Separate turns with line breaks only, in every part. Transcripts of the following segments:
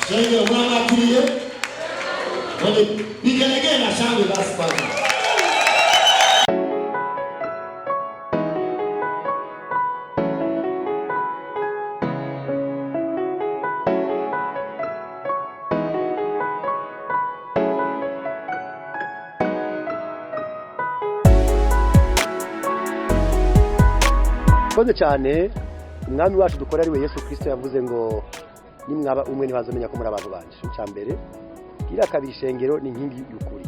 Shengero, mwamwakiriye? None bigeregere na shangwe basi kwanza.
Murakoze cyane. Umwami wacu dukora, ari we Yesu Kirisito, yavuze ngo nimwaba umwe ntibazamenya ko muri abantu banje. Icya mbere kiriya kabiri, ishengero ni inkingi y'ukuri,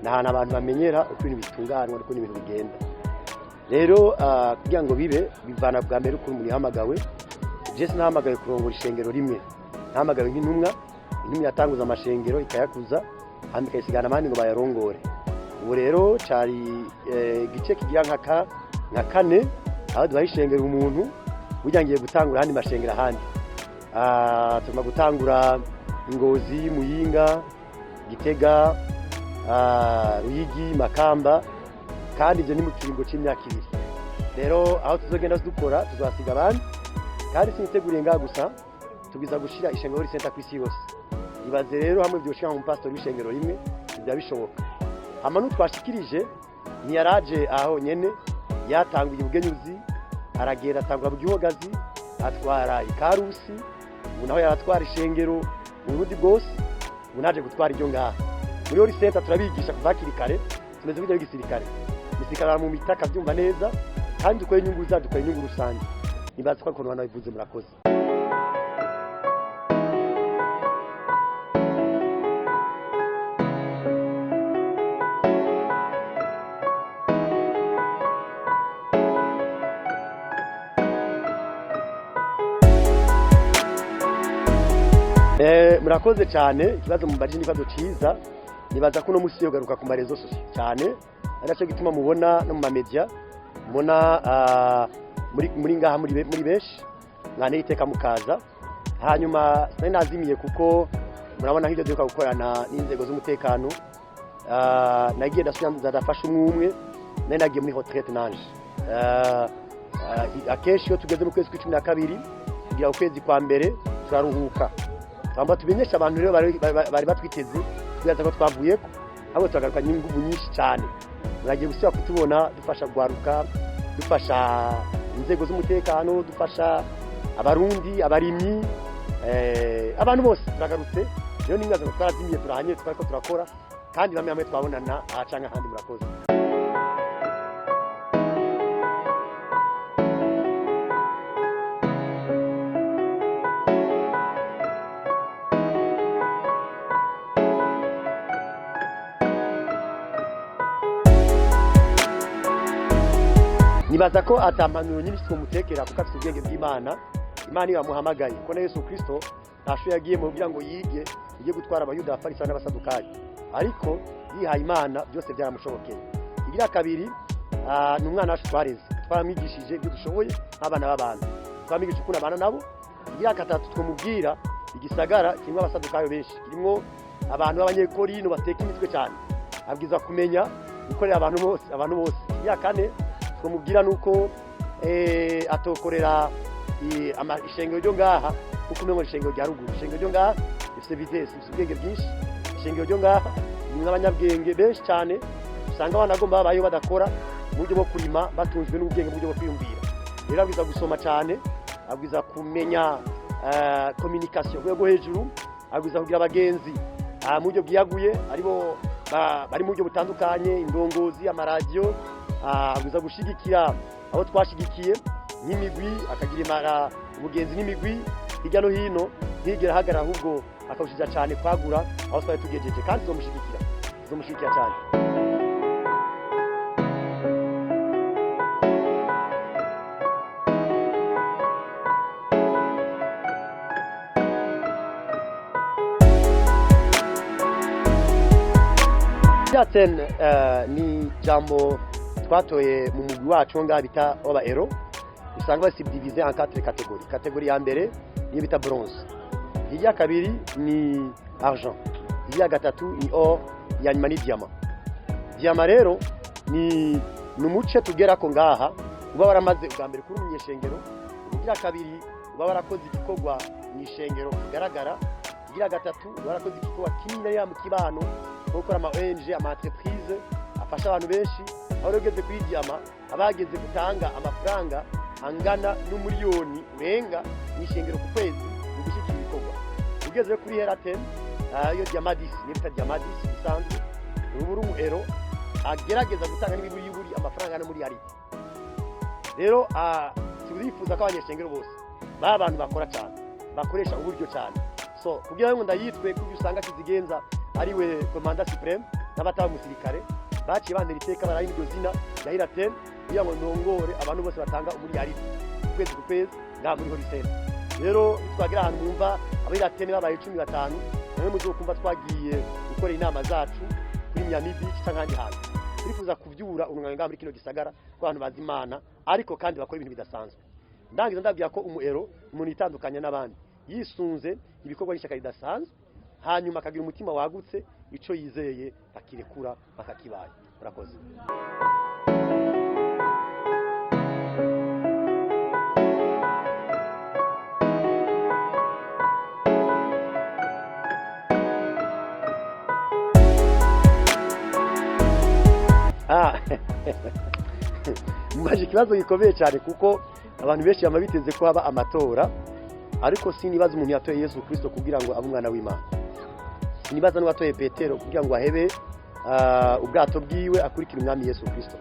ni ahantu abantu bamenyera uko ibintu bitunganwa, uko ibintu bigenda. Rero kugira ngo bibe bivana bwa mbere ukuntu umuntu yahamagawe. Je sinahamagawe kurongora ishengero rimwe, nahamagawe nk'intumwa. Intumwa yatanguza amashengero, ikayakuza, hanyuma ikayisigana abandi ngo bayarongore. Ubu rero cari igice kigira nka kane aho duhaye ishengero umuntu. Burya ngiye gutangura ahandi mashengero ahandi. Tugomba gutangura Ngozi, Muyinga, Gitega, Ruyigi, Makamba, kandi ibyo ni mu kiringo cy'imyaka 2. Rero aho tuzogenda dukora, tuzasiga abandi. Kandi siniteguriye ngaha gusa, tubwiza gushira ishengero Holy Center ku isi yose. Ibaze rero hamwe byoshika mu pastor w'ishengero rimwe, biba bishoboka. Hama n'utwashikirije ntiyaraje aho nyene, yatanguye ubugenyuzi, aragenda atangura mu Gihogazi, atwara ikarusi, ubu naho yaratwara ishengero mu Burundi bwose. Ubu naje gutwara iryo ngaha muri Holy Center. Turabigisha kuva hakiri kare, tumeze nk'ibyo gisirikare. Igisirikare mu mitaka byumva neza, kandi dukora inyungu zacu, dukora inyungu rusange. Nibaza ko ukuntu banabivuze. Murakoze. Murakoze cyane. Ikibazo mubajije ni ikibazo cyiza. Nibaza ko uno musi yogaruka ku ma réseaux sociaux cyane, ari nacyo gituma mubona no mu ma médias, mubona muri ngaha muri benshi mwane iteka mukaza. Hanyuma sinari nazimiye, kuko murabona nk'ibyo duheruka gukorana n'inzego z'umutekano. Nagiye ndasubira ndafasha umwe umwe, nari nagiye muri retraite nanje. Akenshi iyo tugeze mu kwezi kwa 12 kugira ukwezi kwa mbere turaruhuka, twamba tumenyesha abantu. Rero bari batwiteze, twibaza ko twavuyeko, ahubwo turagaruka n'inguvu nyinshi cyane. Muragiye gusubira kutubona dufasha gwaruka, dufasha inzego z'umutekano, dufasha Abarundi, abarimyi, abantu bose. Turagarutse rero, n'ingazo ngo twarazimiye, turahanye, twariko turakora, kandi bamwe bamwe twabonana aha canke ahandi. Murakoze. Nibaza ko atampanuro nyinshi twomutekera, kuko afite ubwenge bw'Imana. Imana iyo yamuhamagaye, ko na Yesu Kristo ntasho yagiye mu kugira ngo yige ijye gutwara Abayuda, Abafarisayo n'Abasadukayo, ariko yihaye Imana byose byaramushobokeye. Igira kabiri, ni umwana wacu twareze, twaramwigishije ibyo dushoboye nk'abana b'abantu, twamwigishije ukuntu abana nabo. Igira gatatu twamubwira, igisagara kirimo Abasadukayo benshi, kirimo abantu b'Abanyekorino bateka imitwe cyane. Abwiza kumenya gukorera abantu bose, abantu bose. Igira kane twamubwira nuko atokorera ishengero ryo ngaha, kuko umengo ishengero rya ruguru. Ishengero ryo ngaha rifite vitesse, rifite ubwenge bwinshi. Ishengero ryo ngaha rimwe abanyabwenge benshi cyane, usanga abana bagomba babayeho badakora mu buryo bwo kurima, batunzwe n'ubwenge mu buryo bwo kwiyumvira. Rero abwiza gusoma cyane, abwiza kumenya communication ku rwego rwo hejuru, abwiza kugira abagenzi mu buryo bwiyaguye, aribo bari mu buryo butandukanye, indongozi, amaradiyo. Abwiza gushigikira abo twashigikiye nk'imigwi, akagira imara ubugenzi n'imigwi hirya no hino, ntigera ahagarara, ahubwo akawushiza cyane kwagura aho twari tugejeje. Kandi tuzomushyigikira, tuzomushyigikira cyane. Jaten ni jambo twatoye mu mugwi wacu ngaha bita w'aba héros. Usanga basubdivise en quatre catégories. Catégorie ya mbere niyo bita bronze, iya kabiri ni argent, iya gatatu ni or, iya nyuma ni diamant. Diamant rero ni umuce tugerako ngaha uba waramaze ubwa mbere kuri umunyeshengero, ubugira kabiri uba warakoze igikorwa mu ishengero kigaragara. Ikigira gatatu, warakoze igikorwa kinini ya mu kibano, nko gukora ama ONG, ama entreprise afasha abantu benshi. Aho rero ugeze kuri diamant, abageze gutanga amafaranga angana n'umuriyoni urenga mw'ishengero ku kwezi mu gushyigikira ibikorwa. Ugeze kuri heraten, iyo diamant 10, niyo bita diamant 10 bisanzwe, ubu uri umu héros agerageza gutanga n'imiburiburi amafaranga no muri yaridi. Rero turifuza ko abanyeshengero bose baba abantu bakora cyane, bakoresha uburyo cyane. So kugira ngo ndayitwe kuko usanga kizigenza ariwe commandant suprême n'abataba umusirikare baciye bantera iteka, barayi iryo zina ya Iraten kugira ngo ndongore abantu bose batanga umuriyaridi ukwezi ku kwezi ngaha muri Holy Center. Rero nitwagira ahantu mwumva abiratene babaye 15, namwe muzokumva twagiye gukora inama zacu kuri Miami Beach cyangwa ahandi hantu. Turifuza kuvyura urungano ngaha muri kino gisagara ko abantu bazi Imana, ariko kandi bakora ibintu bidasanzwe. Ndangiza ndabwira ko umu héros, umuntu yitandukanya n'abandi yisunze ibikorwa n'ishyaka ridasanzwe, hanyuma akagira umutima wagutse, ico yizeye akirekura bakakibaye. Murakoze. Ah, mubaje ikibazo gikomeye cyane, kuko abantu benshi bama biteze ko haba amatora, ariko sinibaza umuntu yatoye Yesu Kristo kugira ngo abe umwana w'Imana. Sinibaza n'uwatoye Petero kugira ngo ahebe ubwato bwiwe akurikire umwami Yesu Kristo.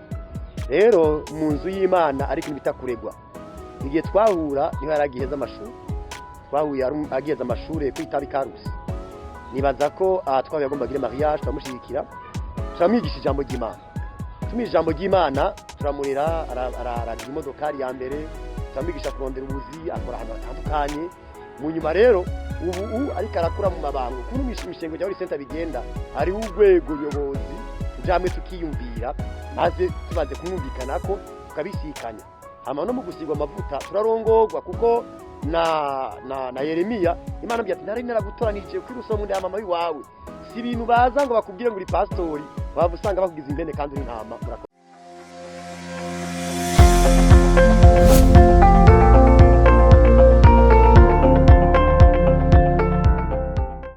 Rero mu nzu y'Imana ariko ikintu bita kuregwa. Igihe twahura niho yari agiheza amashuri, twahuye agiheza amashuri kwitaba ikarusi. Nibaza ko twahuye agomba agire mariage, turamushyigikira, turamwigisha ijambo ry'Imana, tumwigisha ijambo ry'Imana, turamurera, aragira imodokari ya mbere, turamwigisha kurondera ubuzi, akora ahantu hatandukanye. Mu nyuma rero ubu ariko arakura mu mabanga. Ukuntu imishinga rya Holy Center bigenda, hariho urwego nyobozi tujamwe tukiyumvira, maze tumaze kumwumvikana ko tukabisikanya, hama no mu gusigwa amavuta turarongorwa, kuko na Yeremiya Imana ambwira ati: "Nari naragutoranije kuri mu nda ya mama wiwawe." Si ibintu baza ngo bakubwire ngo uri pastori, waba usanga bakugize imbene kandi uri intama. Murakoze.